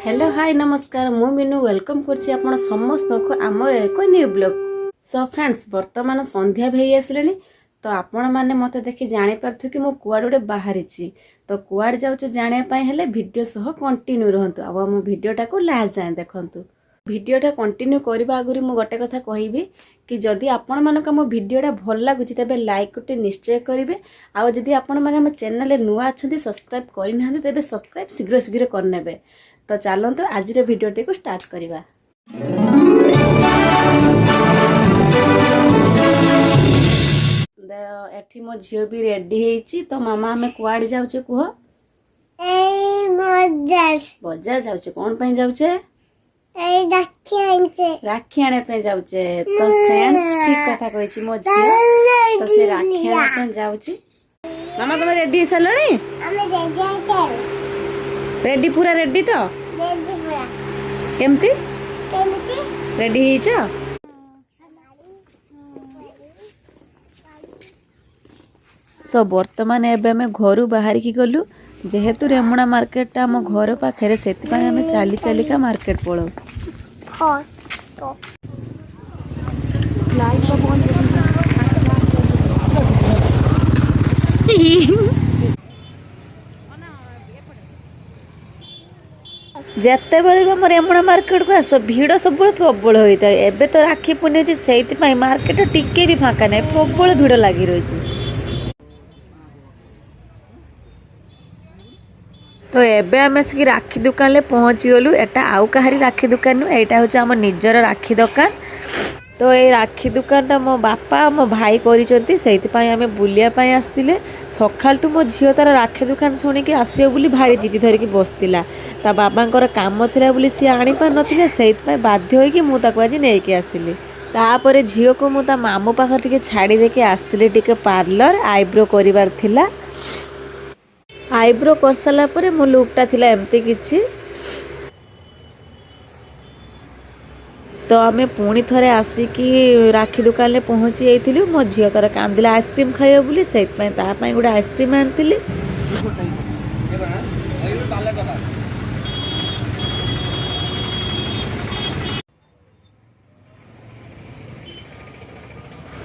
Hello, high, ନମସ୍କାର। ମୁଁ Minu welcome କରୁଛି ଆପଣ ସମସ୍ତଙ୍କୁ ଆମର ଏକ ନ୍ୟୁ ବ୍ଲଗ୍। ସୋ ଫ୍ରେଣ୍ଡସ୍, ବର୍ତ୍ତମାନ ସନ୍ଧ୍ୟା ବି ହେଇ ଆସିଲାଣି। ତ ଆପଣମାନେ ମୋତେ ଦେଖି ଜାଣିପାରୁଥିବେ କି ମୁଁ କୁଆଡ଼େ ଗୋଟେ ବାହାରିଛି। ତ କୁଆଡ଼େ ଯାଉଛୁ ଜାଣିବା ପାଇଁ ହେଲେ ଭିଡ଼ିଓ ସହ କଣ୍ଟିନ୍ୟୁ ରୁହନ୍ତୁ ଆଉ ଆମ ଭିଡ଼ିଓଟାକୁ ଲାଷ୍ଟ ଯାଏଁ ଦେଖନ୍ତୁ। ଭିଡ଼ିଓଟା କଣ୍ଟିନ୍ୟୁ କରିବା ଆଗରୁ ମୁଁ ଗୋଟେ କଥା କହିବି କି ଯଦି ଆପଣମାନଙ୍କୁ ଆମ ଭିଡ଼ିଓଟା ଭଲ ଲାଗୁଛି, ତେବେ ଲାଇକ୍ ଗୋଟେ ନିଶ୍ଚୟ କରିବେ। ଆଉ ଯଦି ଆପଣମାନେ ଆମ ଚ୍ୟାନେଲରେ ନୂଆ ଅଛନ୍ତି, ସବସ୍କ୍ରାଇବ୍ କରିନାହାନ୍ତି, ତେବେ ସବସ୍କ୍ରାଇବ୍ ଶୀଘ୍ର ଶୀଘ୍ର କରିନେବେ। ତ ଚାଲନ୍ତୁ, ଆଜିର ଭିଡ଼ିଓଟିକୁ ଷ୍ଟାର୍ଟ କରିବା। ଏଠି ମୋ ଝିଅ ବି ରେଡି ହେଇଛି। ତ ମାମା, ଆମେ କୁଆଡ଼େ ଯାଉଛେ କୁହ? ଏଇ ବଜାର। ବଜାର ଯାଉଛେ। କ'ଣ ପାଇଁ ଯାଉଛେ? ଏଇ ରାକ୍ଷୀ ଆଣିଛେ। ରାକ୍ଷୀ ଆଣିବା ପାଇଁ ଯାଉଛେ। ତ ଫ୍ରେଣ୍ଡସ୍, ଠିକ କଥା କହିଛି ମୋ ଝିଅ। ତ ସେ ରାକ୍ଷୀ ଆଣିବା ପାଇଁ ଯାଉଛି। ମାମା, ତମେ ରେଡି ହେଇସାରିଲଣି? ଆମେ ରେଡି ହେଇସାରିଲୁ। ରେଡି, ପୁରା ରେଡି ତ? ରେଡି ପୁରା। କେମିତି? କେମିତି? ରେଡି ହେଇଛ? ସୋ ବର୍ତ୍ତମାନ ଏବେ ଆମେ ଘରୁ ବାହାରିକି ଗଲୁ। ଯେହେତୁ ରେମୁଣା ମାର୍କେଟଟା ଆମ ଘର ପାଖରେ, ସେଥିପାଇଁ ଆମେ ଚାଲି ଚାଲିକା ମାର୍କେଟ ପଳାଉ। ଫଟୋ। ଯେତେବେଳେ ବି ଆମ ରେମୁଣା ମାର୍କେଟକୁ ଆସ, ଭିଡ଼ ସବୁବେଳେ ପ୍ରବଳ ହୋଇଥାଏ। ଏବେ ତ ରାକ୍ଷୀ ପୂର୍ଣ୍ଣିମା ଅଛି, ସେଇଥିପାଇଁ ମାର୍କେଟ ଟିକେ ବି ଫାଙ୍କା ନାହିଁ, ପ୍ରବଳ ଭିଡ଼ ଲାଗି ରହିଛି। ତ ଏବେ ଆମେ ଆସିକି ରାକ୍ଷୀ ଦୋକାନରେ ପହଞ୍ଚିଗଲୁ। ଏଟା ଆଉ କାହାରି ରାକ୍ଷୀ ଦୋକାନ ନୁହେଁ, ଏଇଟା ହେଉଛି ଆମ ନିଜର ରାକ୍ଷୀ ଦୋକାନ। ତ ଏଇ ରାକ୍ଷୀ ଦୋକାନଟା ମୋ ବାପା ଆଉ ମୋ ଭାଇ କରିଛନ୍ତି, ସେଇଥିପାଇଁ ଆମେ ବୁଲିବା ପାଇଁ ଆସିଥିଲେ। ସକାଳଠୁ ମୋ ଝିଅ ତାର ରାକ୍ଷୀ ଦୋକାନ ଶୁଣିକି ଆସିବ ବୋଲି ଭାରି ଜିଦି ଧରିକି ବସିଥିଲା। ତା ବାବାଙ୍କର କାମ ଥିଲା ବୋଲି ସିଏ ଆଣିପାରିନଥିଲେ, ସେଇଥିପାଇଁ ବାଧ୍ୟ ହୋଇକି ମୁଁ ତାକୁ ଆଜି ନେଇକି ଆସିଲି। ତାପରେ ଝିଅକୁ ମୁଁ ତା ମାମୁଁ ପାଖରେ ଟିକେ ଛାଡ଼ି ଦେଇକି ଆସିଥିଲି। ଟିକେ ପାର୍ଲର ଆଇବ୍ରୋ କରିବାର ଥିଲା। ଆଇବ୍ରୋ କରିସାରିଲା ପରେ ମୋ ଲୁକ୍ଟା ଥିଲା ଏମିତି କିଛି। ତ ଆମେ ପୁଣି ଥରେ ଆସିକି ରାକ୍ଷୀ ଦୋକାନରେ ପହଞ୍ଚି ଯାଇଥିଲୁ। ମୋ ଝିଅ ତାର କାନ୍ଦିଲା ଆଇସ୍କ୍ରିମ୍ ଖାଇବ ବୋଲି, ସେଇଥିପାଇଁ ତା ପାଇଁ ଗୋଟେ ଆଇସ୍କ୍ରିମ୍ ଆଣିଥିଲି।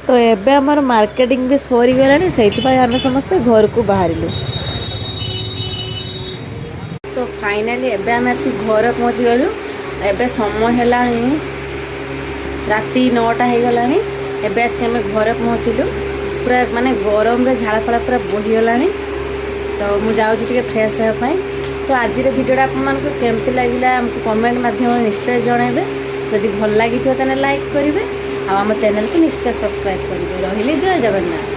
ତ ଏବେ ଆମର ମାର୍କେଟିଂ ବି ସରିଗଲାଣି, ସେଇଥିପାଇଁ ଆମେ ସମସ୍ତେ ଘରକୁ ବାହାରିଲୁ। ତ ଫାଇନାଲି ଏବେ ଆମେ ଆସି ଘରେ ପହଞ୍ଚିଗଲୁ। ଏବେ ସମୟ ହେଲାଣି ରାତି 9ଟା ହେଇଗଲାଣି। ଏବେ ଆସିକି ଆମେ ଘରେ ପହଞ୍ଚିଲୁ। ପୁରା ମାନେ ଗରମରେ ଝାଳ ଫାଳ ପୁରା ବୋହିଗଲାଣି। ତ ମୁଁ ଯାଉଛି ଟିକେ ଫ୍ରେଶ୍ ହେବା ପାଇଁ। ତ ଆଜିର ଭିଡ଼ିଓଟା ଆପଣମାନଙ୍କୁ କେମିତି ଲାଗିଲା, ଆମକୁ କମେଣ୍ଟ ମାଧ୍ୟମରେ ନିଶ୍ଚୟ ଜଣାଇବେ। ଯଦି ଭଲ ଲାଗିଥିବ, ତାହେଲେ ଲାଇକ୍ କରିବେ ଆଉ ଆମ ଚ୍ୟାନେଲକୁ ନିଶ୍ଚୟ ସବସ୍କ୍ରାଇବ୍ କରିବେ। ରହିଲି, ଜୟ ଜଗନ୍ନାଥ।